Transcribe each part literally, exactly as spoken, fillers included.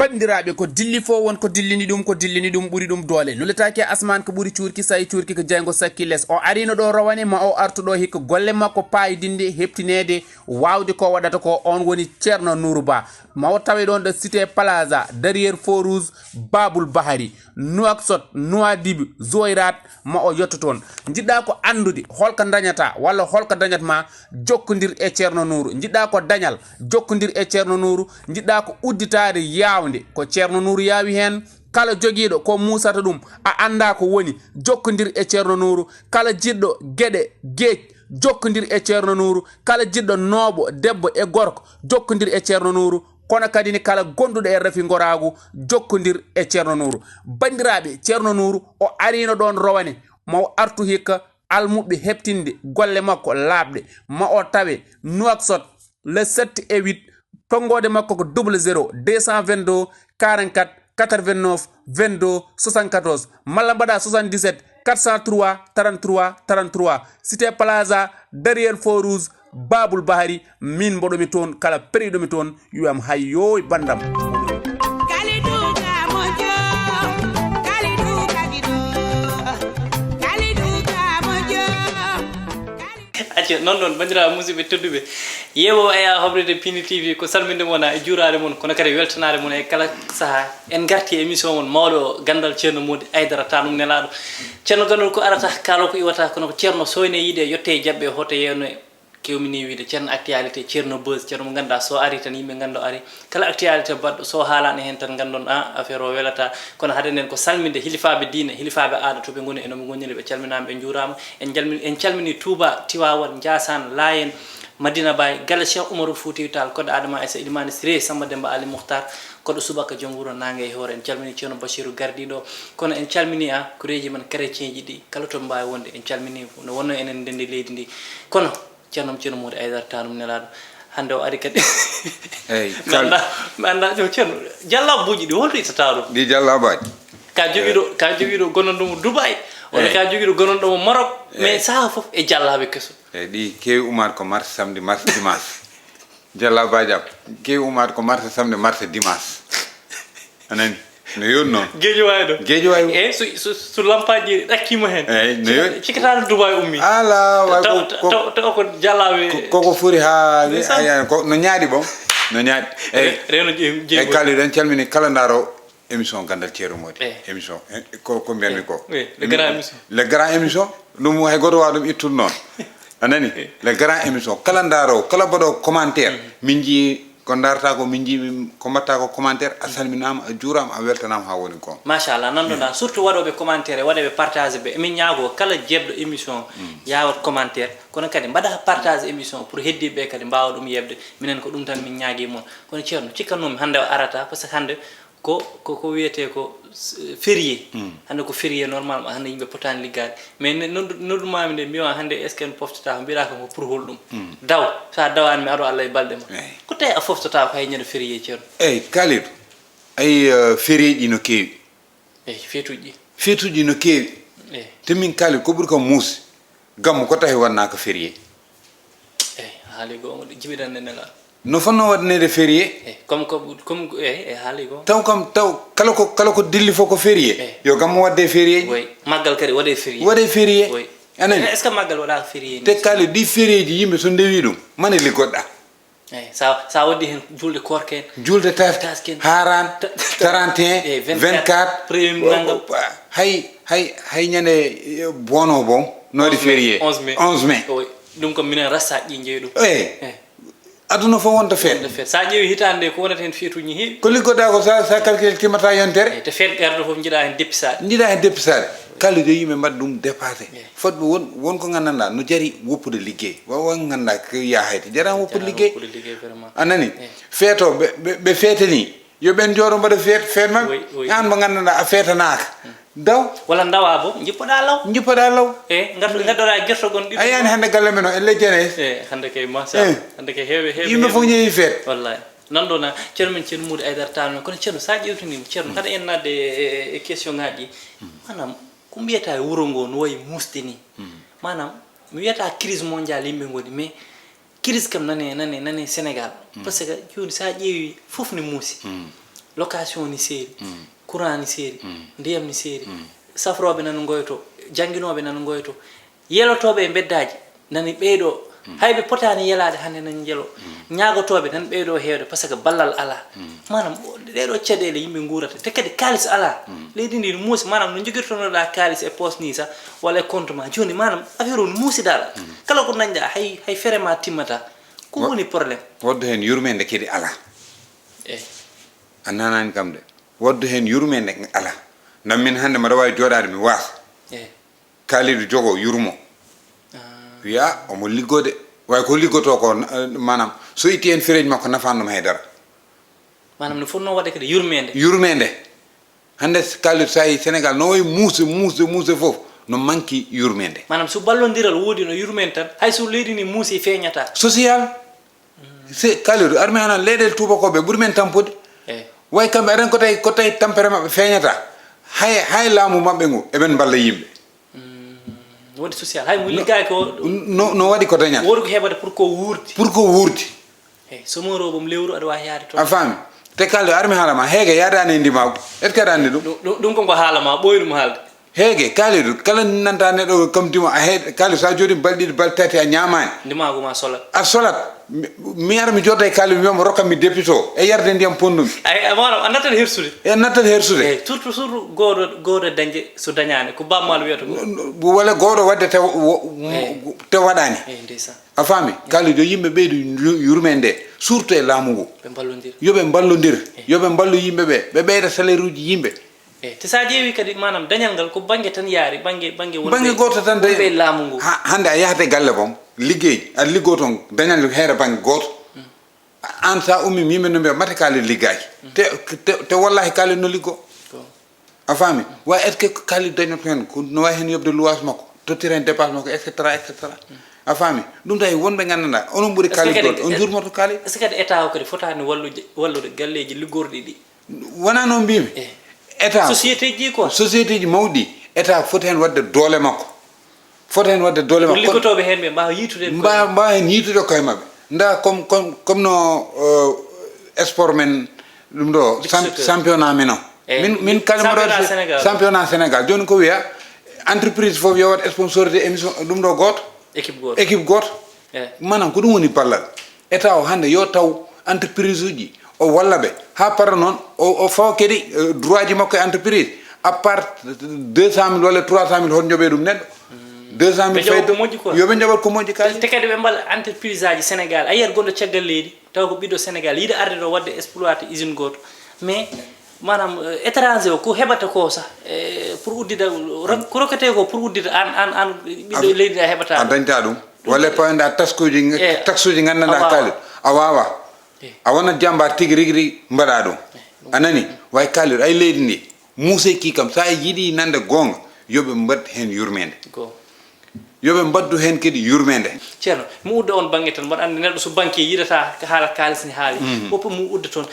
Banndiraaɓe, ko dilli fof won ko dillini ɗum, ko dillini ɗum ɓuri ɗum doole. Nuletaake asmaan ko ɓuri cuurki, sayi cuurki ko jeyngo sakki les. O ariino ɗo rowane, ma o artu ɗo hikka golle makko paayidinɗe, heɓtineede, waawde ko waɗata ko, on woni Ceerno Nuuru Ba. Ma o tawe ɗon ɗo Cité Plaza, derrière Feu Rouge, Babul Bahari, Nouakchott, Nouadhibou, Zouairat, ma o yetto toon. Njiɗɗa ko anndude holko dañata walla holko dañat ma, jokkondir e Ceerno Nuuru. Njiɗɗa ko dañal, jokkondir e Ceerno Nuuru. Njiɗɗa ko udditaade yaawnde, ko Ceerno Nuuru yaawi heen. Kala jogiiɗo ko muusata ɗum, a anndaa ko woni, jokkondir e Ceerno Nuuru. Kala jiɗɗo geɗe geec, jokkondir e Ceerno Nuuru. Kala jiɗɗo nooɓo, debbo e gorko, jokkondir e Ceerno Nuuru. Kono kadi ne kala gonduɗo e rafi ngoraagu, jokkondir e Ceerno Nuuru. Banndiraaɓe, Ceerno Nuuru o ariino ɗoon rowane, ma o artu hikka almuɓɓe heɓtinde golle makko laaɓɗe, ma o tawe Nouakchott le sept et huit, tonngoode makko ko double zéro deux cent vingt-deux quarante-quatre quatre-vingt-neuf vingt-deux soixante-quatorze, malla mbaɗa soixante-dix-sept quatre cent trois trente-trois trente-trois, Cité Plaza, derrière Feu Rouge, Babul Bahari, min mboɗomi toon, kala periɗomi toon, yo am hayyooy banndam. Kalidou ka moƴƴo, Kalidou ka giɗo, Kalidou ka moƴƴo. Acca, noon ɗon, banndiraaɓe musidɓe tedduɓe, yeeɓooɓe e hoɓrede Pini T V, ko salminde mon e juuraade mon, kono kadi weltanaade mon e kala sahaa. En ngarti e émission mon mawɗo o, Ganndal Ceerno Moodi Aydara, taanum nelaaɗo. Ceerno Ganndol ko arata, kaalo ko iwata, kono ko Ceerno sooyne yiide, yotte e jaɓɓe, hoto yeewne. Kewmini wiide Ceerno Actualité, Ceerno Buzz, Ceerno mo ngannduɗaa so ari tan yimɓe nganndu ari. Kala actualité baɗɗo so haalaani heen tan nganndon, a, affaire o welata. Kono hade nden ko salminde hilifaaɓe diine, hilifaaɓe aada to ɓe ngoni e no ɓe ngoniri, ɓe calminaama, ɓe njuuraama. En jalmi-, en calmini Touba, Tiwaawan, Njaasaan, Laayeen, Madina Baay, Galle Cheikh Oumarul Fuutiyu Taal, Koɗo Adama Aissa, Ilimani Siré, Samba Demba Ali Mukhtar, Koɗo Subaka, Joom Wuro Naange e hoore. En calmini Ceerno Bachiru gardiiɗo. Kono en calmini a, kureeji men chrétien ji ɗi, kala to mbaawi wonde, en calmini no wonno enen ndenndi leydi ndi. Kono Ceerno am, Ceerno Moodi Aydara, taanum nelaaɗo. Hannde o ari kadi. Eyi, mi annda, mi annda, yo Ceerno, jallaabuuji ɗi, holto ittata ɗum? Ɗi jallaabuuji. Ka jogiiɗo, ka jogiiɗo gonanɗo mo Dubai, walla ka jogiiɗo gonanɗo mo Maroc, mais saha fof e jallaabe keso. Eyi, ɗi keewi umaade ko mardi, samedi, mardi, dimanche. Jallaabuuji am, keewi umaade ko mardi, samedi, mardi, dimanche. A nani? No yoni noon. Geejo wawi ɗo. Geejo wawi. Eyi, so, so, so lampaaji ɗakkiima heen. Eyi, no yoni. Cikkata no Dubai ummi. Ala, way taw, ko, ko, taw, taw ko jallaawe. Ko, koko fori haa wi-, ndeysaan. Aya, ko, no ñaaɗi bon. No ñaaɗi. Eyi. Re-, reno je-, je-, eyi, Kalidou, en calmini kala ndaaro émission Ganndal Ceerno Moodi. Eyi. Émission, eh, ko, ko mbiyatmi ko. Eyi, le grand émission. Le grand émission. Ɗum hay gooto waawa ɗum ittude noon. A nani? Eyi. Le grand émission. Kala ndaaro, kala mbaɗo commentaire. Mhm. Min njii ko ndaarata ko, min njii min, ko mbaɗta ko commentaire, a salminaama, a juuraama, a weltanaama haa woni ko. Machallah, nanɗo ɗa, surtout waɗooɓe commentaire e waɗooɓe partage ɓe. Emin ñaagoo kala jeeɓɗo émission yaawat commentaire, kono kadi mbaɗa partage émission pour heddiiɓe ɓe kadi mbaawa ɗum yeeɓde. Minen ko ɗum tan min ñaagii mon. Kono Ceerno, cikkatnoomi hannde o arata, parce que hannde ko, ko, ko wiyetee ko s-, férié. Mm. Hannde ko férié normalement, hannde yimɓe potaani liggaade. Mais ne-, noddu-, noddumaami nde, mbiyaama hannde est-ce que en poftataa? Mbiɗa kam ko pour hol ɗum? Mm. Daw, so a dawaani mi aro Allah e balɗe ma. Eyi. Ko tawi a foftataa ko hay ñande férié, Ceerno? Eyi, Kalidou, ayi, eh, férié ji no keewi. Eyi, feetuuji. Feetuuji no keewi. Eyi. Te min Kalidou, ko ɓuri kam muusi. Gammu ko tawi waɗnaaka férié? Eyi, haali goonga, ɗi jibiɗan ne nelaaɗo. No fotnoo waɗaneede férié? Eyi, comme ko, comme, eyi, eyi, haali goonga. Taw kam, taw kala ko, kala ko dilli fof ko férié. Eyi. Yo gammu waɗde férié ji. Woy, maggal kadi waɗe férié. Waɗe férié. Woy. A nani? Est-ce que maggal waɗaaka férié ni? Te kala ɗi férié ji yimɓe so ndewi ɗum, mane liggoɗa. Eyi, sa, sa waddi heen julde koorke en. Julde tas-, taske en. Haaran, ta-, ta-, trente et un, eyi, vingt-quatre, vingt-quatre, premier nangam. Hay, hay, hay ñande, eh, bono bon, no waɗi férié. Onze mai. Onze mai. Oy, ɗum ko minen rasta ƴi jeyi ɗum. Eyi. Eyi. Aduna fof wonta feet. Wonta feet. Sa ƴeewi hitaande nde ko wonata heen feetuuji heewi. Ko liggoɗa ko sa, sa calcule timata yontere. Eyi, te feet garɗo fof njiɗa heen deppisaade. Njiɗa heen deppisaade. Kala yo yimɓe mbaɗa ɗum dépassé. Eyi. Fotɓe won, won ko nganndanɗa no jari woppude liggey. Won, won nganndanɗa ko yaha hay to jarani woppude liggey. Jarani woppude liggey, vraiment. A nani? Eyi. Feeto, ɓe, ɓe, ɓe feetani. Yo ɓeen njooɗo mbaɗa feet, feet maɓɓe. Oui, oui. Aan mo nganndanɗa a feetanaaka. Mm. Daw. Walla ndawa bo, njippoɗa law. Njippoɗa law. Eyi, ngaddo-, ngaddora e gertogon ɗiɗo. A yiyaani hannde galle men o, en lejjane. Eyi, hannde kay, machallah. Eyi. Hannde kay heewɓe, heewɓe, yimɓe fof heewɓe. Njehi feet. Wallahi. Nanɗo na, Ceerno men Ceerno Moodi Aydara Taal men, kono Ceerno, sa ƴeewtini mo, Ceerno, mm, mbaɗa en naatde e, e, e question ngaji ɗi. Mm. Maanaam, ko mbiyata e wuro ngo no wayi muusde ni. Mm. Maanaam, mi wiyata crise mondiale yimɓe ngoni, mais crise kam nane, nane, nane Sénégal. Mm. Parce que jooni sa ƴeewi fof ne muusi. Mm. Location ni seeri, courant ni seeri, ndiyam ni seeri. Safrooɓe nana ngoyto, jannginooɓe nana ngoyto, yelotooɓe e mbeddaaji nani ɓeydo. Hay ɓe potaani yelaade hannde nani njelo. Ñaagotooɓe nani ɓeydo heewde, parce que ballal alaa. Maanaam, ɗeeɗo caɗeele yimɓe nguurata, te kadi kaalis alaa. Leydi ndi no muusi, maanaam, no njogirtonoɗaa kaalis e poos ni sa, walla e compte ma. Jooni, maanaam, affaire o no muusi daal. Kala ko nanƴaa, hay, hay fere ma timmata. Ko woni problème? Waddu heen yurmeende kadi alaa. Eh. A nanaani kam de. Waddu heen yurmeende alaa. Ndam min hannde mbaɗa waawi jooɗaade mi waasa. Eh. Kaalidu jogo yurmo. Ah. Wiya omo liggode. Way ko liggoto ko, eh, maanaam, so itti heen fereeji makko nafaani ɗum hay dara. Maanaam, no fotnoo waɗde kadi yurmeende. Yurmeende. Hannde Kaalidu, so a yii Senegaal no wayi muusde, muusde, muusde fof, no manki yurmeende. Maanaam, so ballondiral woodi no yurmeende tan, hay so leydi ndi muusi feeñataa. Social. Se Kaalidu, armi hana leyɗeele tuubakooɓe ɓuri men tampude. Eh. Way kamɓe aɗa ko tawi, ko tawi tampere maɓɓe feeñataa. Hay, hay laamu maɓɓe ngu, eɓen mballa yimɓe. Mm, woni social. Hay mo liggaaki o, no, no waɗi ko dañata? Woodi ko heɓata pour ko wuurdi. Pour ko wuurdi. Eyi, so mo roobom lewru aɗa waawi yaade toon. A faami? Te Kaalidu, armi haala ma, heege yaadaani e ndimaagu. Est-ce que aɗa anndi ɗum? Ɗum, ɗum, ɗum ko ngo haala ma, ɓooyɗum haalde. Heege, Kaalidu, kala nanta neɗɗo kam dima, a heede, Kaalidu, so a jooɗii balɗe ɗiɗi, balɗe tati, a ñaamaani. Ndimaagu ma solat. A solat. Mi, mi ara mi jooɗda e Kaalidu, mi wiya mo rokka mi depito e yarde ndiyam ponndum. Ay, a, maanaam, a nattat hersude. E nattat hersude. Eyi, surtout, surtout gooto, gooto dañde so dañaani, ko Baaba Maal wiyata ko. Walla gooto waɗde te wo-, wo-, te waɗaani. Eyi, ndeysaan. A faami? Kaalidu, yo yimɓe ɓeydu yu-, yurmeende, surtout e laamu ngu. Ɓe mballondira. Yo ɓe mballondir. Eyi. Yo ɓe mballu yimɓe ɓe. Ɓe ɓeyda salaire uji yimɓe. Eyi. Te so a ƴeewi kadi, maanaam, dañal ngal ko bannge tan yaari, bannge, bannge wonɓe, bannge gooto tan de. Wonɓe e laamu ngu. Ha-, hannde a yahata e galle boom, liggey, a liggoo toon, dañal heere bannge gooto. Mm. Aan so a ummii, yimɓe no mbiya, mate Kaalidu liggaaki. Mm. Te, te, te wallaahi Kaalidu no liggoo. Ko. A faami? Wa, est-ce que ko Kaalidu dañata heen? Ko no waawi heen yoɓde luwaas makko, tottira heen dépense makko, et cetera, et cetera. A faami? Ɗum tawi wonɓe nganndanɗaa, onon ɓuri Kaalidu kadi, on jurmoto Kaalidu. Est-ce que kadi État o kadi fotaani wallude, wallude galleeji liggorɗi ɗi? Wonaa noon mbiymi. Eh. État, société ji ko? Société ji mawɗi, État foti heen waɗde doole makko. Foti heen waɗde doole makko. Ko liggotooɓe heen ɓe mbaawa yiitude koye maɓɓe. Mbaawa heen yiitude koye maɓɓe. Nda comme, comme, comme no, euh, sport men ɗum ɗo, championnat men o. Eyi. Min, min kala mbaɗa championnat Sénégal. Championnat Sénégal. Jooni ko wiya entreprise fof yo waɗ sponsorisé émission ɗum ɗo gooto. Équipe gooto. Équipe gooto. Eyi. Maanaam ko ɗum woni ballal. État o hannde yo taw entreprise uji, o walla ɓe. Haa para noon, o, o fawa kadi, eh, droit ji makko e entreprise. À part deux cent mille walla trois cent mille, hoto njoɓe ɗum neɗɗo. Deux cent mille. Ɓe njoɓa ko moƴƴi quoi. Yo ɓe njoɓat ko moƴƴi kadi. Te kadi ɓe mballa entreprise aji Sénégal. A yiyat gonɗo caggal leydi, tawa ko ɓiɗɗo Sénégal, yiɗa arde ɗo waɗde exploité usine gooto. Mais, maanaam, eh, étranger o, ko heɓata ko sah, eh, pour uddida, ro-, ko rokkete ko pour uddida aan, aan, aan ɓiɗɗo leydi ndi a heɓata. A dañta ɗum. Walla pawenɗa taskuuji, eh, taxuuji nganndanɗaa a waawaa. Kaali. A waawaa. Eh. A wonat jammbaar tigi rigi rigi mbaɗa ɗum. Eh, ɗum. A nani? Way Kaalidu, ay leydi ndi. Muuseki kam, so a yiɗi nande goonga, yo ɓe mbaɗ heen yurmeende. Goonga. Yo ɓe mbaɗdu heen kadi yurmeende. Ceerno, mi udda on bannge tan, mbaɗa anndi neɗɗo so banki yiɗata haala kaalis ne haali. Mhm. Woppa mu udda toon.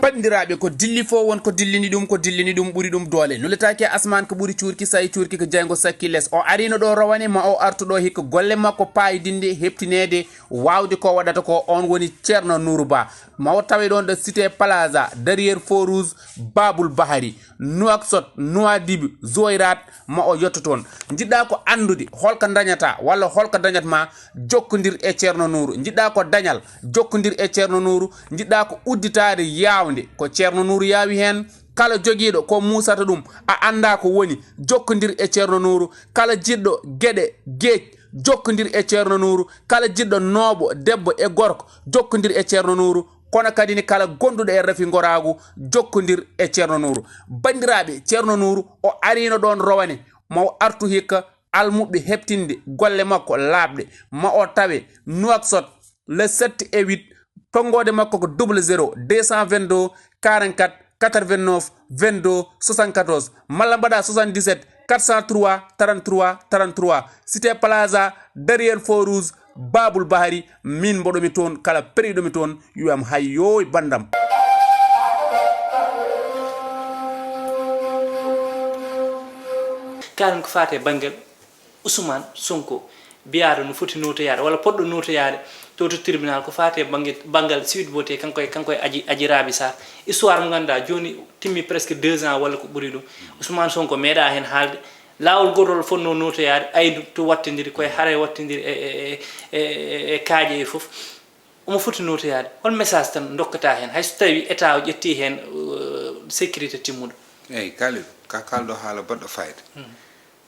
Banndiraaɓe, ko dilli fof won ko dillini ɗum, ko dillini ɗum ɓuri ɗum doole. Nuletaake e asmaan ko ɓuri cuurki, sayi cuurki ko jeyngo sakki les. O arino ɗo rowane, ma o artu ɗo hikka golle makko paayidinde, heɓtineede, waawde ko waɗata ko. On woni Ceerno Nuuru Ba. Ma o tawe ɗon ɗo Cité Plaza, derrière Feu Rouge, Babul Bahari, Nouakchott, Nouadhibou, Zouérate, ma o yetto toon. Njiɗɗa ko anndude holko dañata walla holko dañat ma, jokkondir e Ceerno Nuuru. Njiɗɗa ko dañal, jokkondir e Ceerno Nuuru. Njiɗɗa ko udditaade yaawnde, ko Ceerno Nuuru yaawi heen. Kala jogiiɗo ko muusata ɗum, a anndaa ko woni, jokkondir e Ceerno Nuuru. Kala jiɗɗo geɗe, geec, jokkondir e Ceerno Nuuru. Kala jiɗɗo nooɓo, debbo e gorko, jokkondir e Ceerno Nuuru. Kono kadi ne kala gonduɗo e rafi ngoraagu, jokkondir e Ceerno Nuuru. Banndiraaɓe, Ceerno Nuuru o ariino ɗoon rowane, ma o artu hikka almuɓɓe heɓtinde golle makko laaɓɗe, ma o tawe Nouakchott, le sept et huit, tonngoode makko ko double zéro deux cent vingt-deux quarante-quatre quatre-vingt-neuf vingt-deux soixante-quatorze, malla mbaɗa soixante-dix-sept quatre cent trois trente-trois trente-trois, Cité Plaza, derrière Feu Rouge, Babul Bahari, min mboɗomi toon, kala periɗomi toon, wiyam hayyooy banndam. Kaalen ko faati e banngel Ousmane Sonko. Biyaaɗo no foti nootoyaade walla poɗɗo nootoyaade to to tribunal ko faati e bannge, banngal Sweet Beauté, kanko e, kanko e Aji, Aji Rabi Sarr. Histoire mo ngannduɗaa jooni timmi presque deux ans walla ko ɓuri ɗum. Ousmane Sonko meeɗaa heen haalde. Laawol gootol fotnoo nootoyaade, aydu to wattindiri, koye hare wattindiri e, e, e, e, e, e kaaƴe e fof. Omo foti nootoyaade. Hol message tan ndokkataa heen, hay so tawii État o ƴettii heen, euh, sécurité timmuɗo? Eeyi, Kalidou, ka kaalɗo haala baɗɗo fayida. Hmm.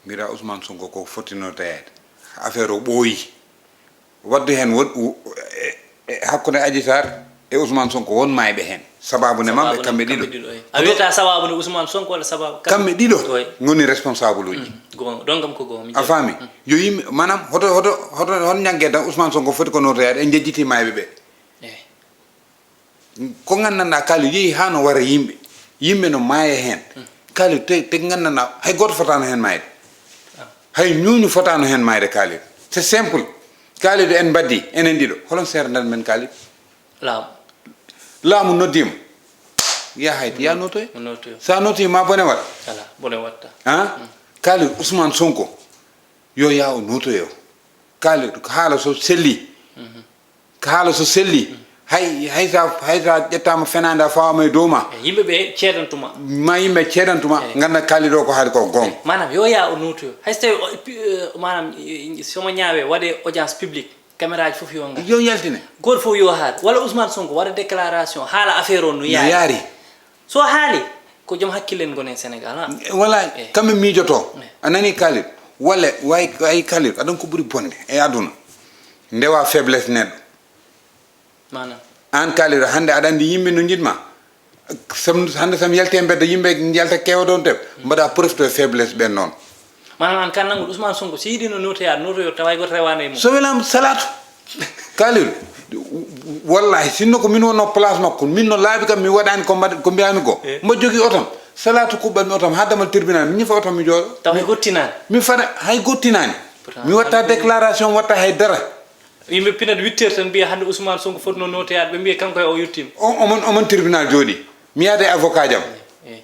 Mbiɗa Ousmane Sonko ko foti nootoyaade. Affaire o ɓooyi. Waɗde heen won, u-, e, e, hakkunde Adji Sarr e Ousmane Sonko won maayɓe heen. Sababu ne maɓɓe kamɓe ɗiɗo. Sababu ne kamɓe ɗiɗo, eyi. A wiyata sababu ne Ousmane Sonko walla sababu kamɓe ɗiɗo? Eyi. Ngoni responsable uji. Mm, goonga. Ɗon kam ko goonga, mi A faami? Mm. Yo yimɓe, maanaam, hoto, hoto, hoto, hon ñagge tan Ousmane Sonko foti ko nootoyaade, en njejjiti maayɓe ɓe. Eyi. Ko nganndanɗaa Kalidou yehi haa no wara yimɓe. Yimɓe no maaya heen. Mm. Kalidou te, te nganndanɗaa hay gooto fotaano heen maayde. Ah. Hay ñuuñu fotaano heen maayde Kalidou. C'est simple. Kalidou en mbaddi, enen ɗiɗo. Holon seerndal men Kalidou? Laamu. Laamu noddiima. Yahay, ya nootoy. Mo nootoy. So a nootii ma bone waɗa. Alaa, bone waɗta. Ah? Mm. Kalidou Ousmane Sonko. Yo yaa o nootoyo. Kalidou ko haala so selli. Mhm. Ko haala so selli. Mm. Hay, hay sa, hay sa ƴettaama fenaande a fawama e dow ma. E yimɓe ɓe ceedantuma. Ma yimɓe ceedantuma. Eyi. Ngannda Kalidou ko haali ko goonga. Eyi. Maanaam yo yaa o nootoyo. Hay so tawi o, pi-, eh, maanaam, eh, so mo ñaawe waɗe audience publique. Caméra ji fof yo ngar. Yo yaltine. Gooto fof yo haal. Walla Ousmane Sonko waɗa déclaration, haala affaire o no No yaari. yaari. So haali, ko joom hakkille en ngoni e Sénégal, ha? Wala, Eh. kamɓe miijotoo. Eh. A nani Kalidou? Walla, way, ay Kalidou, aɗon ko ɓuri bonde e aduna. Ndewa faiblesse neɗɗo. Maanaam? Aan Kalidou, hannde aɗa anndi yimɓe no njiɗ ma. Sam, hannde sam yalti e mbedda, yimɓe yalta keewa ɗon te, mbaɗa profité e faiblesse ɓen noon. Maanaam aan kan nanngude Ousmane Sonko, si yiɗino nootoyaade, nootoyo, tawa hay gooto rewaani e mum. So welaama salaatu. Kalidou, wallahi, sinno ko min wonno place makko, min no laabi kam, mi waɗaani ko mbaɗ-, ko mbiyaami ko. Eh. Mbo jogii otom, salaatu kuɓɓat mi otom, haa damal tribunal, mi ñifa otom, mi jooɗo. Tawa hay gooto tinaani. Mi fada, hay gooto tinaani. Pourtant, Mi watta hannde déclaration, watta hay dara. Yimɓe pinat huit heures tan mbiya hannde Ousmane Sonko fotno nootoyaade, ɓe mbiya kanko e o yettiima. O, omon, omon tribunal jooɗi. Mi yaada e avocat jam. Eyi, eyi,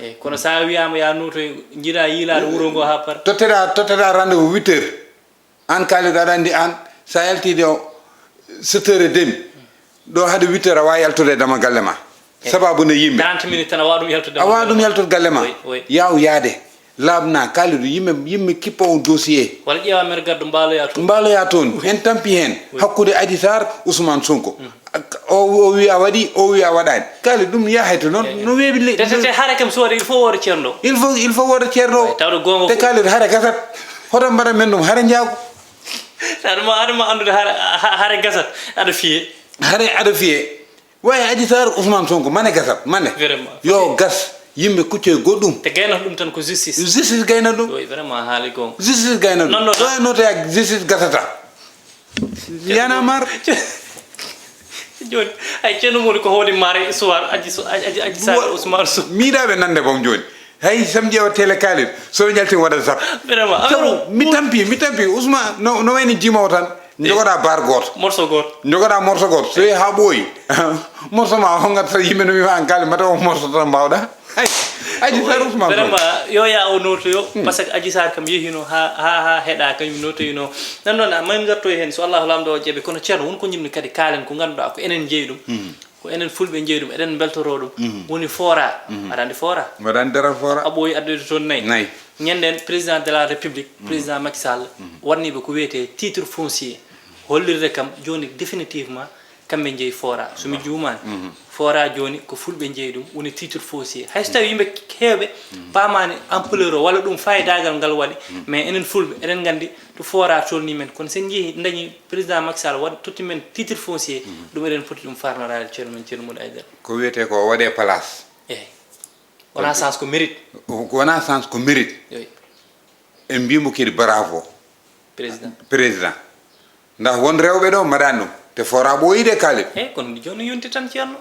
eyi. Kono so a wiyaama ya nootoy, njiɗa yiilaade wuro ngo haa par. Totteɗa, totteɗa rendez-vous huit heures. Aan Kalidou aɗa anndi aan, so a yaltiide o sept heures et demi, ɗo haade huit heures a waawi yaltude e dama galle ma. Eyi. Sababu ne yimɓe. Trente minutes tan a waawa ɗum yaltude A dama waawa galle ɗum ma. yaltude galle ma. Oui, oui. Yaw yaade. Laaɓna Kalidou, yimɓe, yimɓe kippa on dossier. Walla ƴeewa mere gaddo mbaaloya toon. Mbaaloya toon. Oui. En tampi heen. Oui. Hakkunde Adji Sarr, Ousmane Sonko. Mm. Ak-, o, o wi a waɗi, o wi a waɗaani. Kalidou, ɗum yahayta noon, Eyi. no weeɓi le-, Te, te, te hare kam so waɗi, il faut wooda ceerno. Il faut, il faut wooda ceerno. Eyi, tawde goonga Te fof. Kalidou, hare gasat. Hoto mbaɗa men ɗum, hare njaago. Aɗa ma, aɗa ma anndude hare, ha-, hare gasat, aɗa fiye. Hare aɗa fiye. Wayi Adji Sarr, Ousmane Sonko, mane gasat, mane. Vraiment. Yo gas, yimɓe kuccoye goɗɗum. Te gaynata ɗum tan ko justice. Justice gayna ɗum. Oui, vraiment, haali goonga. Justice gayna ɗum. Non, non, non. Wayno te ak justice gasata. Yana mar. Jooni, ay, Ceerno Mody ko hooli maare histoire Adji So-, Adji, Adji, Adji Sarr, Ousmane Sonko. Miiɗaɓe nande boom jooni. Hay sam ƴeewa télé Kalidou, so ɓe jalti waɗa zap. Vraiment, Sabu, alors, mi tampi, mi tampi, Ousmane, no, no wayni jimowo tan, Eh. jogoɗa bar gooto. Morceau gooto. Jogoɗa morceau gooto. So yehi haa ɓooyi, morceau ma o ngat tan yimɓe no wiima an Kalidou, mata o morceau tan mbawɗa. Ay, Adji Sarr, Ousmane Sonko. Vraiment, yo yaa o nootoyo, Hmm. parce que Adji Sarr kam yehino haa, haa, haa heɗa, kañum nootoyino. Nan noon, a, min ngartoy heen, so Allahu Laamɗo o jaɓi, kono Ceerno, won ko njiɗmi kadi kaalen, ko ngannduɗaa ko enen njeyi ɗum. Hmm. Ko enen Fulɓe njeyi ɗum, eɗen mbeltoroo ɗum. Mhm. Woni fora. Mhm. Aɗa anndi fora? Mbaɗa anndi daral fora? A ɓooyi addude toon nayi. Nayi. Ñanden président de la République, Mhm. président Macky Sall, Mhm. waɗniiɓe ko wiyetee titre foncier. Hollirde kam jooni définitivement kamɓe njeyi fora. So mi juumaani, Mhm. fora jooni ko Fulɓe njeyi ɗum, woni titre foncier. Hay so tawii yimɓe heewɓe Mhm. paamaani ampleur o walla ɗum faayidaagal ngal waɗi, Mhm. mais enen Fulɓe eɗen nganndi to fora tolnii men. Kono so en njehii, dañii président Macky Sall waɗ-, totti men titre foncier, Mhm. ɗum eɗen poti ɗum farnoraade, Ceerno men Ceerno Mody Aidara. Ko wiyetee ko o waɗee place. Eeyi. Wonaa sens, ko mérite. Ko wonaa sens, ko mérite. Eeyi. En mbiimo kadi bravo. Président. Président. Ndax won rewɓe ɗo mbaɗaani ɗum. Te fora ɓooyi de Kalidou. Eeyi, kono jooni yonti tan Ceerno.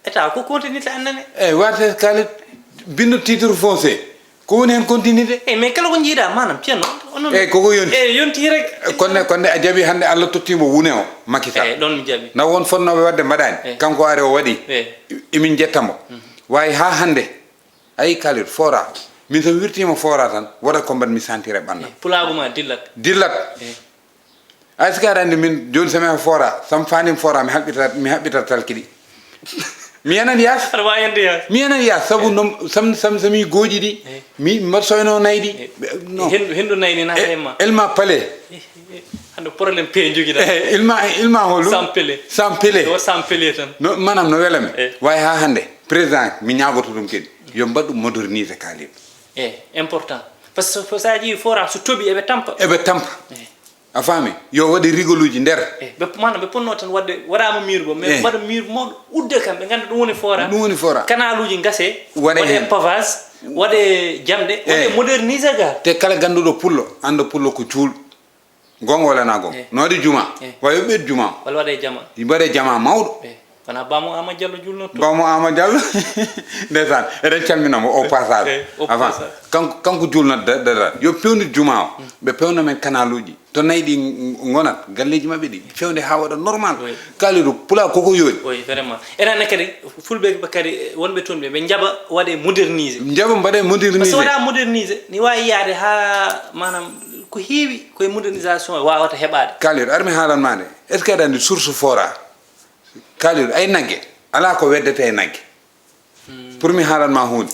État ko continuité annane. Eeyi, warte Kalidou, binndo titre foncier. Ko woni heen continuité? Eeyi, mais kala ko njiiɗa, maanaam, Ceerno, onon Eeyi, koko yonti. Eeyi, yonti rek. Konne, konne a jaɓi hannde Allah tottiimo wune o, Macky Sall. Eeyi, ɗon mi jaɓi. Na won fotnooɓe waɗde mbaɗaani. Eeyi. Kanko ari o waɗi. Eeyi. Emin njetta mo. Mhm. Waawi haa hannde. Ayi Kalidou, fora. Min so mi wirtiima fora tan, waɗa ko mbaɗmi sentir e ɓanndu. Eeyi, pulaagu ma dillat. Dillat. Eeyi. Est-ce que aɗa anndi min jooni so mi fora, so mi faandiima fora, mi haɓɓitat, mi haɓɓitat talki ɗi. Mi yanat yaas. Aɗa waawi yande yaas. Mi yanat yaas, sabu noon, sam, sam, so mi gooƴi ɗi, mi mbaɗ soyno nayi ɗi. Non. Hendu, hendu nayi ni naata e ma. Elma pale. Hande problème pe jogiɗa. Ilma, ilma holu. Sampele. Sampele. O sampele tan. No, maanaam no wela mi. Wayi haa hannde, président, mi ñaagoto ɗum kadi. Yo mbaɗ ɗum moderniser Kalidou. E, important. Parce que so, so a ƴeewi fora, so toɓi, eɓe tampa. Eɓe tampa. A faami? Yo waɗe rigoluuji nder. E, ɓe, maanaam ɓe ponno tan waɗde, waɗaama mur bo, mais waɗa mur mawɗo udde kam, ɓe ngannda ɗum woni fora. Ɗum woni fora. Kanaluuji ngase, waɗe pavage, waɗe jamɗe, waɗe moderniser ga. Te kala gannduɗo pullo, annda pullo ko cuul. Goonga walla na goonga? No waɗi juma? Wa yo ɓeydu juma. Walla waɗe jama? Mbaɗe jama mawɗo. Wona Bamo Ama Diallo julnotto. Bamo Ama Diallo. Ndeysaan, eɗen calmina mo au passage. Avant, kanko, kanko julnat da-, da-, da. Yo pewndu juma o. Ɓe pewna men kanaluuji. To nayi ɗi ng-, ngonat, galleeji maɓɓe ɗi, fewde haa waɗa normal. Kalidou, pulaa koko yooɗi. Oui, vraiment. Enen ne kadi, fulɓe ɓe kadi, wonɓe toon ɓe, ɓe njaɓa waɗe moderniser. Njaɓa mbaɗe moderniser. Parce que waɗa moderniser, ni waawi yaade haa, maanaam, ko heewi, koye modernisation wawata heɓaade. Kalidou, ar mi haalan ma nde. Est-ce que aɗa anndi source fora? Kalidou, ay nagge. Alaa ko weddete e nagge. Pour mi haalan ma huunde.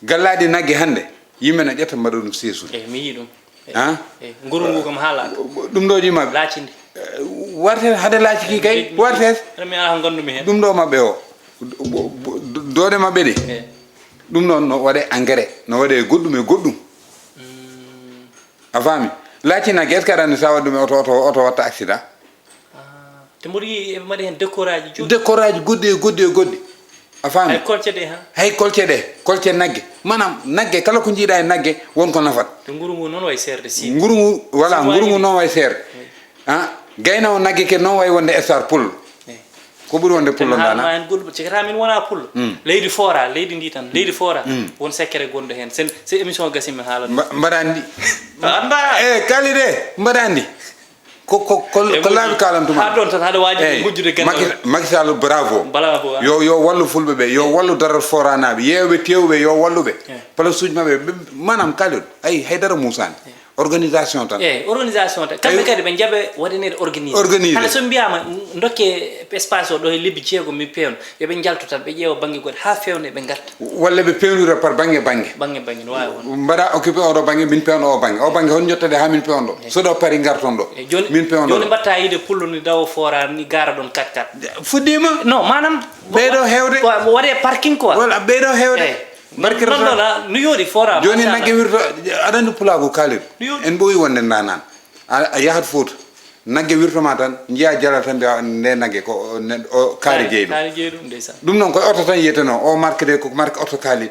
Gallaaɗi nagge hannde, yimɓe na ƴetta mbaɗa ɗum seesude. Eyi, mi yii ɗum. Eyi. Nguru ngu kam haalaaka. Ɗum ɗo ƴimaɓe. Laacindi. Warte hade laaciki kay, warte. Mi ala ko nganndu-mi heen. Ɗum ɗo maɓɓe o. Doode maɓɓe ɗi. Eyi. Ɗum noon no waɗe engrais, no waɗe goɗɗum e goɗɗum. A faami? Laaci nagge, est-ce que aɗa anndi so a waɗi ɗum e oto, oto, oto watta accident? Ah, te mboɗo yi'i eɓe mbaɗi heen décorage joɗɗi. Décorage goɗɗi e goɗɗi e goɗɗi. A faami? Hay kolce ɗe, ha? Hay kolce ɗe, kolce nagge. Maanaam, nagge, kala ko njiiɗa e nagge, won ko nafat. Te nguru ngu noon wayi seerde, si. Nguru ngu, voilà, nguru ngu noon wayi seerde. Ah, gayna o nagge ke noon wayi wonde star pullo. Ko ɓuri wonde pullo ndana? Ma en goɗɗum, cikata min wona pullo. Leydi fora, leydi ndi tan, leydi fora. Won secret gonɗo heen. Sen, se émission gasi mi haalan. Mba-, mbaɗa anndi. A annda. Eh, Kalidou, mbaɗa anndi. Ko, ko, ko, ko laabi kalantuma. Ha ɗon tan, haɗa waaji mujjude gandal. Macky, Macky Sall, bravo. Bravo, ah. Yo, yo wallu fulɓe ɓe, yo wallu daral foranaaɓe, yeewɓe teewɓe, yo wallu ɓe. Eh. Place uji maɓɓe, ɓe, maanaam Kalidou, ay, haydara muusaani. Eh. Organisation tan. Eh, organisation tan. Kamɓe kadi ɓe njaɓe waɗaneede organisé. Organisé. Hannde so mbiyaama, dokke espace o ɗo e lebbi jeegom mi peewno, yo ɓe njaltu tan, ɓe ƴeewa bannge goɗɗo haa feewna ɓe ngarta. Walla ɓe peewnira par bannge bannge. Bannge bannge, no waawi won. Mbaɗa occupé oɗo bannge, min peewna o bannge. O bannge, hon njottade haa min peewno ɗo. Eh. So ɗo pari ngarton ɗo. Eh, jooni, min peewno ɗo. Jooni mbatta yiide pullo ni dawo foora ni gaara ɗon kat kat. Fuɗɗiima? Non, maanaam. Ɓeyɗo heewde. Wa-, waɗe parking quoi. Walla ɓeyɗo heewde. Eh. Barkirata. Non, non, non, no yooɗi fora, jooni machallah. Nagge wirto, aɗa anndi pulaagu kaalir. No yooɗi. En ɓooyi wonde ndaanaan. A, a yahat Fuuta. Nagge wirto ma tan, njiya jala tan mbiya nde nagge ko o, ne, o kaari jeyi ɗum. Kaari jeyi ɗum, ndeysaan. Ɗum noon ko oto tan yiyetenoo. O marque de ko marque oto kaalir.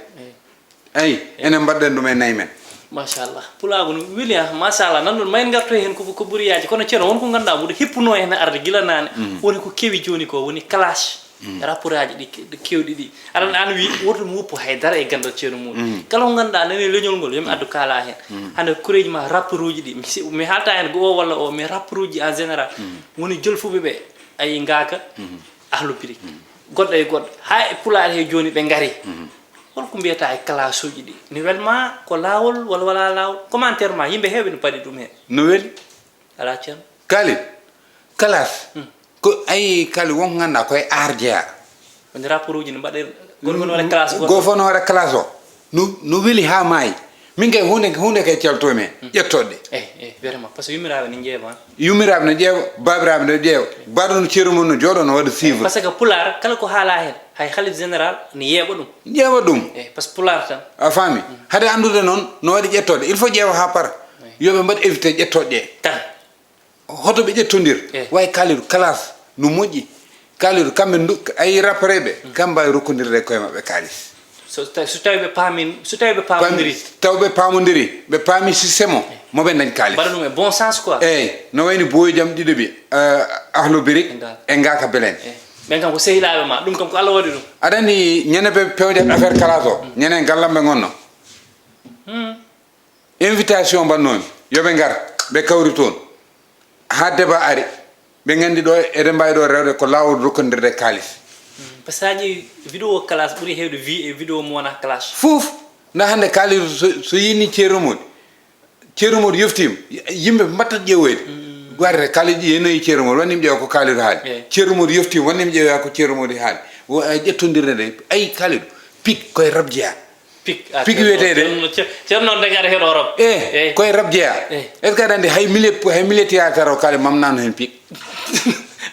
Eyi. Eyi, enen mbaɗɗen ɗum e nayi men. Machallah. Pulaagu no weli, ah, machallah. Nan ɗon ma en ngartoy heen ko, ko ɓuri yaaji. Kono Ceerno, won ko ngannduɗaa mboɗo hippunoo heen arde gila naane. Mm. Woni ko kewi jooni ko, woni clash. Mm. Rapporaaji ɗi ke-, ɗi keewɗi ɗi. Aɗa anndi, an wi, woto mi woppu hay dara e ganndal Ceerno Mody. Mm. Kala ko ngannduɗaa nani e leñol ngol, yo mi addu kaalaa heen. Mm. Hannde koreeji ma rapporeuji ɗi, mi si-, mi haalta heen ko o walla o, mais rapporeuji en général. Mm. Woni jolfuɓe ɓe, ayi ngaaka, mm, ahlu birik. Mm. Goɗɗo e goɗɗo. Haa e pulaar he jooni ɓe ngari. Mm. Holko mbiyata e clash uji ɗi? Ni welma ko laawol walla wala laawol? Commentaire ma, yimɓe heewɓe no paɗi ɗum heen. No weli? Alaa Ceerno. Kali, clash. Hmm. Ko, ayi, kali, won ko ngannduɗaa ko e art jeyaa. Woni rapport uji no mbaɗe, goto fof no waɗa clash goto. Goto fof no waɗa clash o. No, no weli haa maayi. Min kay huunde, huunde kay calto men, hmm, ƴettoɗe. Eh, eh, vraiment, parce que yummiraaɓe ne ƴeewa. Yummiraaɓe ne ƴeewa, baabiraaɓe ne ƴeewa. Baɗo no ceeru mum no jooɗo no waɗa suivre. Parce que pulaar, kala ko haalaa heen, hay halif général ne yeeɓa ɗum. Ƴeewa ɗum. Eh, parce que pulaar tan. A faami? Hmm. Hade anndude noon, no waɗi ƴettoɗe. Il faut ƴeewa haa para. Eh. Yo ɓe mbaɗ éviter ƴettoɗe ɗe. Tan. Hoto ɓe ƴettondir. Eh. Way Kalidou, clash no moƴƴi. Kalidou, kamɓe ndu-, ay rappereɓe, hmm, kamɓe mbaawi rokkondirde e koye maɓɓe kaalis. So tawi, so tawi ɓe paami, so tawi ɓe paamondiri. Paami, taw ɓe paamondiri, ɓe paami système o, eh, mo ɓe dañ kaalis. Mbaɗa ɗum e bon sens quoi. Eyi, no wayni Boyo Jam ɗiɗo ɓe, eh, Ahlu Birik, e ngaaka belen. Eh. Ɓen kam ko sehilaaɓe ma, ɗum kam ko Allah waɗi ɗum. Aɗa anndi ñande ɓe pewjat affaire clash o, hmm, ñande gallam ɓe ngonno. Hmm. Invitation mbannoomi, yo ɓe ngar, ɓe kawri toon. Haa débat ari, ɓe nganndi ɗo eɗen mbaawi ɗo rewde ko laawol rokkondirde kaalis. Mm, parce que sa ƴeewi vidéo clash ɓuri heewde vue e vidéo mo wonaa clash. Fof, nda hannde Kalidou so, so yinni Ceerno Mody, Ceerno Mody yoftiima, yimɓe mbattat ƴeewoyde. Mm. Warde Kalidou ƴeenoyi Ceerno Modi, wannde mi ƴeewa ko Kalidou haali. Ceerno Modi yoftii, wannde mi ƴeewa ko Ceerno Modi haali. Wo, eh, ƴettondirde nde, ay Kalidou, pik koye rap jeyaa. Pik, ah, pik wiyeteede. Ceerno, Ceerno noon dagata heen o rap. Eh, koye rap jeyaa. Est-ce que aɗa anndi hay milieu, hay milieu théâtre o Kalidou mamnaano heen pik?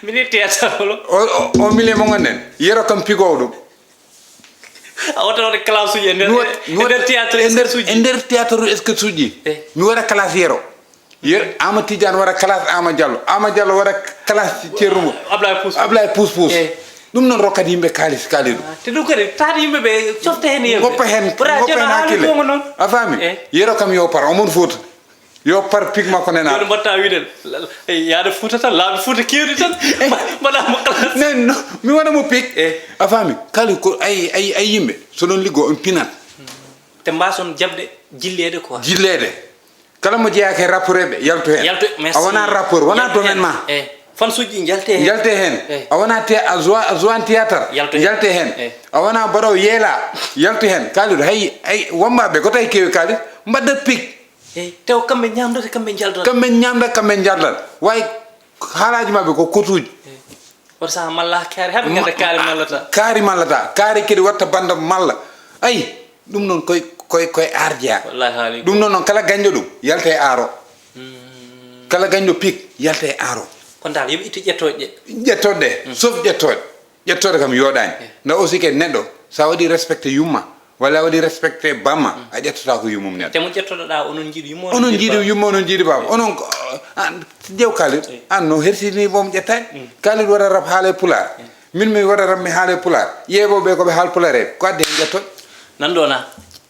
Milieu théâtre o? O, o, o milieu mo ngonɗen, Yero kam pigoowo ɗum. A wota wota classe uji e nder, e nder théâtre e nder, e nder théâtre uji. Mi waɗa classe Yero. Yer Ama Tidiane waɗa classe Ama Diallo, Ama Diallo waɗa classe Ceerno Mum. Ablaye Pouce Pouce. Ablaye Pouce Pouce. Ɗum noon rokkat yimɓe kaalis, Kalidou. Te ɗum kadi taata yimɓe ɓe cofta heen yimɓe. Ngoppa heen, ngoppa heen hakkille. A faami? Yero kam yo par, omon Fuuta. Yo par pik makko nena. Yo mbatta wiɗen. Yaade Fuuta tan, laabi Fuuta keewɗi tan. Mbaɗa mo classe. Nen, no, mi waɗa mo pik. A faami? Kalidou ko ay, ay, ay yimɓe. So ɗon liggo on pinat. Te mbaason jaɓde jilleede quoi. Jilleede. Kala mo jeyaaka e rapporeeɓe, yaltu heen. Yaltu, merci. A wonaa rappeur, wonaa domaine ma. Fansuuji njalte heen. Njalte heen. A wonaa te-, a joua-, a jouan théâtre. Yaltu heen. Njalte heen. A wonaa mbaɗoowo yeela, yaltu heen. Kalidou, hay, hay wonɓe ko tawi kewi Kalidou, mbaɗdat pik. Eyi, taw kamɓe ñaamdata, kamɓe njaldata. Kamɓe ñaamda, kamɓe njaldata. Way haalaaji maɓɓe ko kotuuji. Wata saha malla kaari, haɓe ngannda kaari mallata. Kaari mallata. Kaari kadi watta banda malla. Ay, ɗum noon koye, koye, koye aar jeyaa. Wallahi haali. Ɗum noon, noon kala gañɗo ɗum, yalta e aaro. Kala gañɗo pik, yalta e aaro. Kono dal, yoɓe ittu ƴettooje ɗe. Ƴettooje ɗe, sauf ƴettooje. Ƴettooje kam yooɗaani. Nda aussi ke neɗɗo, sa waɗi respecté yumma, walla a waɗi respecté bamma, a ƴettotaako yummum neɗɗo. Te mo ƴettoɗoɗa, onon njiiɗi yumma, onon njiiɗi bamma. Onon ko, an, jew Kalidou, an no hersini boom ƴettaani. Kalidou waɗa rap haala e pulaar. Min mi waɗa rap mi haala e pulaar. Ƴeeɓooɓe ko ɓe haal pulaar en, ko addi heen ƴettooje. Nan ɗo na,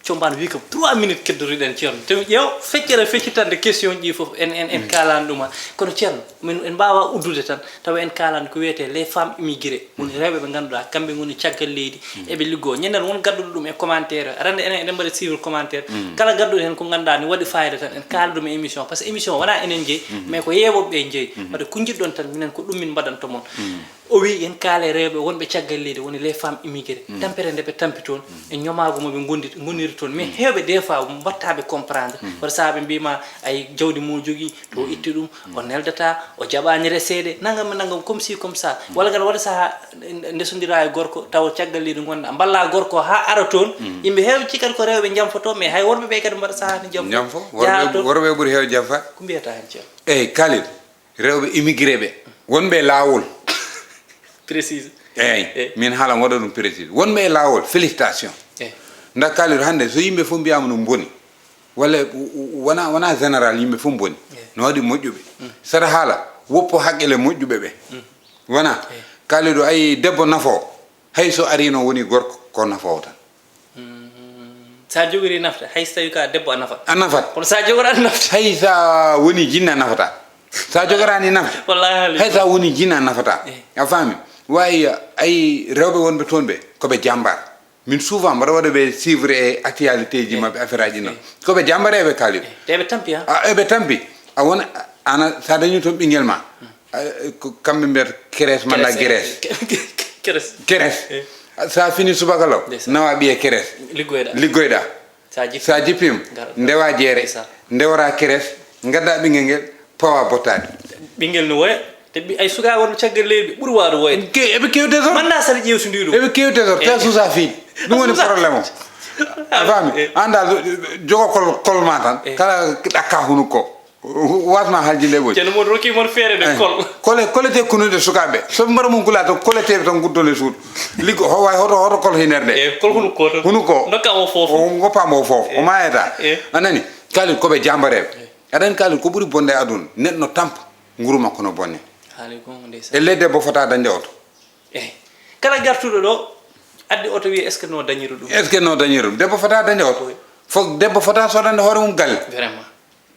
combaan wi kam trois minutes keddoruɗen Ceerno. Te mi ƴeew feccere feccitande question ji fof en, en, en kaalani ɗuma. Kono Ceerno, min en mbaawa uddude tan, tawa en kaalani ko wiyetee les femmes immigrées. Woni rewɓe ɓe ngannduɗaa, kamɓe ngoni caggal leydi, eɓe liggoo. Ñanden won gadduɗo ɗum e commentaire. Aɗa anndi enen eɗen mbaɗa suivre commentaire. Kala gadduɗo heen ko ngannduɗaa ne waɗi fayida tan, en kaala ɗum e émission. Par ce que émission wonaa enen jeyi, mais ko yeewooɓe ɓe jeyi. Wadde ko njiɗɗon tan, minen ko ɗum min mbaɗanta mon. O wi en kaale rewɓe wonɓe caggal leydi, woni les femmes immigrées. Tampere nde ɓe tampi toon, e ñomaagu mo ɓe gondi-, ngoniri toon. Mais heewɓe des fois mbaɗtaa ɓe comprendre. Wata sahaa ɓe mbiima ay jawdi mo jogii, to o itti ɗum, o neldata, o jaɓaani reseede, nangam e nangam, comme ci, comme ça. Walla kadi wata sahaa ndesondira e gorko, tawa caggal leydi ngonɗaa, mballa gorko haa ara toon. Yimɓe heewɓe cikkata ko rewɓe njamfotoo, mais hay worɓe ɓe kadi mbaɗa sahaa ne njamfo. Njamfo? Worɓe, worɓe ɓuri heewde jamfaade. Ko mbiyata heen, Ceerno? Eeyi, Kalidou. Rewɓe immigré ɓe, wonɓe e laawol. Précise. Eeyi, eh, min haala waɗa ɗum précise. Wonɓe e laawol, félicitation. Eh. Nda Kalidou hannde, so yimɓe fof mbiyaama no mboni, walla w-, w-, wona, wona général, yimɓe fof mboni. Eh. No waɗi moƴƴuɓe. Saɗa haala, woppo haqqille moƴƴuɓe ɓe. Wona? Eh. Kalidou, ayi debbo nafo, hay so arino woni gorko, ko nafoowo tan. Sa jogori nafta, hay so tawi ka debbo a nafat. A nafat. Kono sa jogori a nafta. Hay sa woni jinne a nafata. Sa jogorani nafta. Wallahi haali. Hay sa woni jinne a nafata. Eh. A faami? Wayi ay rewɓe wonɓe toon ɓe, ko ɓe jambar. Min souvent mbaɗa waɗa ɓe suivre e actualité ji maɓɓe, affaire aji noon. Eh. Ko ɓe jambar eɓe Kalidou. Eh, te ɓe tampi, ha? A, eɓe tampi. A wona, ana, sa dañi toon ɓinguel ma. A, ko kamɓe mbiyata keres manda geres. Keres. Keres. Eh. Sa fini subaka law, nawa ɓiye keres. Liggoyɗa. Liggoyɗa. Sa jippi. Sa jippima, ndewa jeere, ndewora keres, gadda ɓinguel ngel, pawa bottaade. Ɓinguel no woya, te ɓi-, ay sukaaɓe wonɓe caggal leydi ɓe ɓuri waawde woyde. Ke-, eɓe kewte toon. Manda saɗa ƴeewtondiri ɗum. Eɓe kewte toon, te suusa fiiɗi. Ɗum woni problème o. A faami? Eh. An dal, jogo kol, kol ma tan, kala ɗakka hunuko. Wasma haljinde ɓoy. Ceerno Mody rokki mon feere de, eh, kol. Kole, kolete kunude sukaaɓe. So mbaɗa mum gula to koleteɓe tan guddone suudu. Liggo, ho-, way hoto, hoto kol hinerde. Eh, kol hunu ko to. Hunu ko. Ndokka mo foof. O ngoppa mo foof. O maayata. Eh. A nani? Kalidou ko ɓe jambareɓe. Eh. Aɗa anndi Kalidou ko ɓuri bonde e aduna. Neɗɗo no tampa, nguru makko no bonne. Haali gonga ndeysaan. E ley debbo fota dañde oto. Eyi. Kala gartuɗo ɗo, addi oto wiye, est-ce que no dañiri ɗum? Est-ce que no dañiri ɗum? Debbo fota dañde oto. Oui. Fof debbo fota sodande hoore mum galle. Vraiment.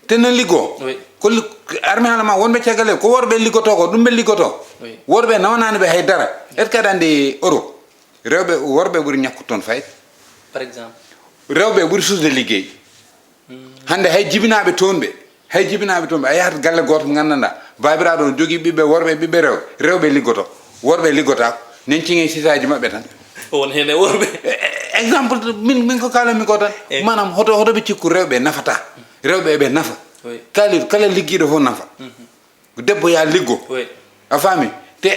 Te no liggo. Oui. Ko li-, armi haala ma wonɓe caggal e ko worɓe liggoto ko, ɗum ɓe liggoto. Oui. Worɓe nawanani ɓe hay dara. Est-ce que aɗa anndi Europe? Rewɓe, worɓe ɓuri ñakkude toon fayde. Par exemple? Rewɓe ɓuri susde liggey. Hannde hay jibinaaɓe toon ɓe, hay jibinaaɓe toon ɓe, a yahat galle gooto mo nganndanɗaa, baabiraaɗo on jogii ɓiɓɓe worɓe e ɓiɓɓe rewɓe, rewɓe liggoto, worɓe liggotaako, nen ciŋe sisaaji maɓɓe tan. O won heen e worɓe. E, e, exemple, min, min ko kaalanmi ko tan. Eh. Maanaam, hoto, hoto ɓe cikku rewɓe nafataa. Rewɓe eɓe nafa. Oui. Kaalid, kala liggiiɗo fof nafa. Mhm. Ko debbo yaa liggo. Oui. A faami? Te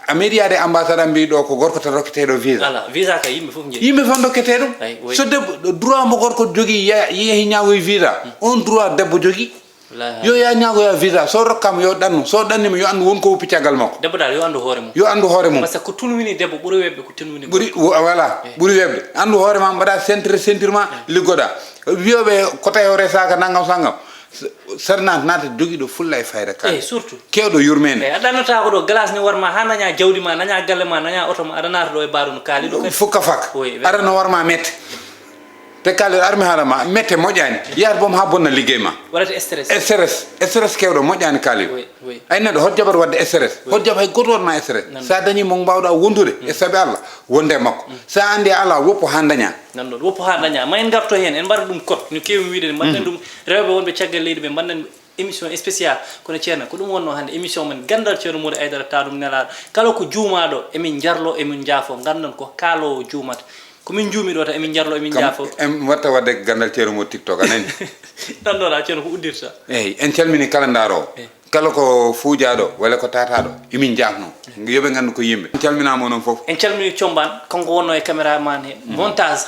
a meeɗi yaade ambassade, a mbiyi ɗo ko gorko tan rokketeeɗo visa. Ala, visa ka yimɓe fof njeyi. Yimɓe fof ndokketee ɗum. Ay, oui. So debbo, droit mo gorko jogii, ya-, yehi ñaagoy visa. Hmm. On droit debbo jogii. Wallaahi. Yo yaa ñaagoya visa. So rokkaama, yo ɗannu. So ɗanniima, yo anndu won ko woppi caggal makko. Debbo dal, yo anndu hoore mum. Yo anndu hoore mum. Parce que ko tun wini debbo, ɓuri weɓɓe ko tun wini gorko. Ɓuri, wo-, voilà. Eh. Ɓuri weɓde. Anndu hoore ma, mbaɗa sentir, sentir ma, eh, liggoɗa. Wiyoɓe ko tawi o resaaka nangam sangam. S-, Sarnaat naata jogiiɗo fulla e fayda kaali. Eh, surtout. Keewɗo yurmeende. Eh, a ɗannotaako ɗo, glace ne warma, haa naña jawdi ma, naña galle ma, naña oto ma, aɗa naata ɗo e baaru no kaali ɗo kadi. Fukka fak. Oui, oui. Aɗa no warma mette. Te kaali armi haala ma, mette moƴƴaani. Yahat boom haa bonna liggey ma. Waɗata stress. Stress. Stress keewɗo moƴƴaani kaali. Oui, oui. Ay neɗɗo, hot jaɓat waɗde stress? Oui. Hot jaɓat hay gooto waɗ ma stress? Nan. Sa dañi mo mbaawɗa wondude, mm, e sabi Allah, wonde e makko. Mm. Sa anndi a alaa, woppu haa daña. Nan ɗon, woppu haa daña. Ma en ngarto heen, en mbaɗa ɗum kot. No keewi wiide, mbaɗen, mhm, ɗum rewɓe wonɓe caggal leydi ɓe, mbaɗen émission spéciale. Kono Ceerno, ko ɗum wonno hannde émission men, Ganndal Ceerno Moodi Aydara, tawa ɗum nelaaɗo. Kala ko juumaaɗo, emin njarlo, emin njaafo, nganndon ko kaaloowo juumata. Ko min njuumi ɗo tan, emin njarlo, emin njaafo. Kam, en watta waɗde Ganndal Ceerno Moodi TikTok, a nani? Tan ɗo ɗa, Ceerno, ko uddirta. Eey, en calmini kala ndaaroowo. Eey. Kala ko fuujaaɗo walla ko taataaɗo, emin njaafno. Yo ɓe nganndu ko yimɓe. En calminaama onon fof. En calmini Combaan, kanko wonno e caméraman he. Mm. Montage,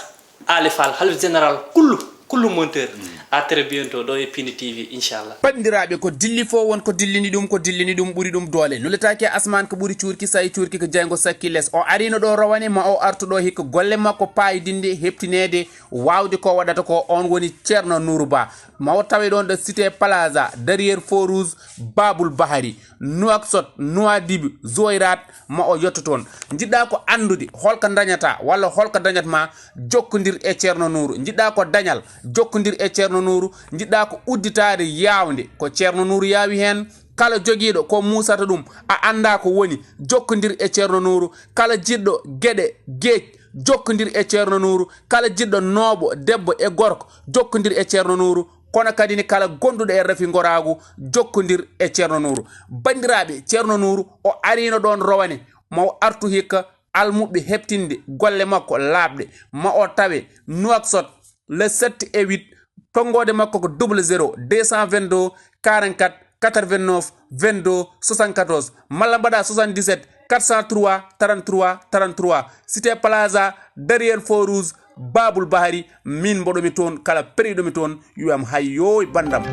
Ali Fall, Halif Général, kullu, kullu monteur. Mm. À très bientôt, ɗo e Pindi T V, inchallah. Banndiraaɓe, ko dilli fof won ko dillini ɗum, ko dillini ɗum ɓuri ɗum doole. Nuletaake asmaan ko ɓuri cuurki, sayi cuurki ko jeyngo sakki les. O ariino ɗo rowane, ma o artu ɗo hikka golle makko paayidinde, heɓtineede, waawde ko waɗata ko. On woni Ceerno Nuuru Ba. Ma o tawe ɗon ɗo Cité Plaza, derrière Feu Rouge, Babul Bahari, Nouakchott, Nouadhibou, Zouérate, ma o yetto toon. Njiɗɗa ko anndude holko dañata walla holko dañat ma, jokkondir e Ceerno Nuuru. Njiɗɗa ko dañal, jokkondir e Ceerno Nuuru. Njiɗɗa ko udditaade yaawnde, ko Ceerno Nuuru yaawi heen. Kala jogiiɗo ko muusata ɗum, a annda ko woni, jokkondir e Ceerno Nuuru. Kala jiɗɗo geɗe, geej, jokkondir e Ceerno Nuuru. Kala jiɗɗo nooɓo, debbo e gorko, jokkondir e Ceerno Nuuru. Kono kadi ne kala gonduɗo e rafi ngoraagu, jokkondir e Ceerno Nuuru. Banndiraaɓe, Ceerno Nuuru o ariino ɗoon rowane, ma o artu hikka almuɓɓe heɓtinde golle makko laaɓɗe, ma o tawe Nouakchott, le sept et huit, tonngoode makko ko double zéro deux cent vingt-deux quarante-quatre quatre-vingt-neuf vingt-deux soixante-quatorze, malla mbaɗa soixante-dix-sept quatre cent trois trente-trois trente-trois, Cité Plaza, derrière Feu Rouge, Babul Bahari, min mboɗomi toon, kala periɗomi toon, wiyam, "Hayyooy, banndam."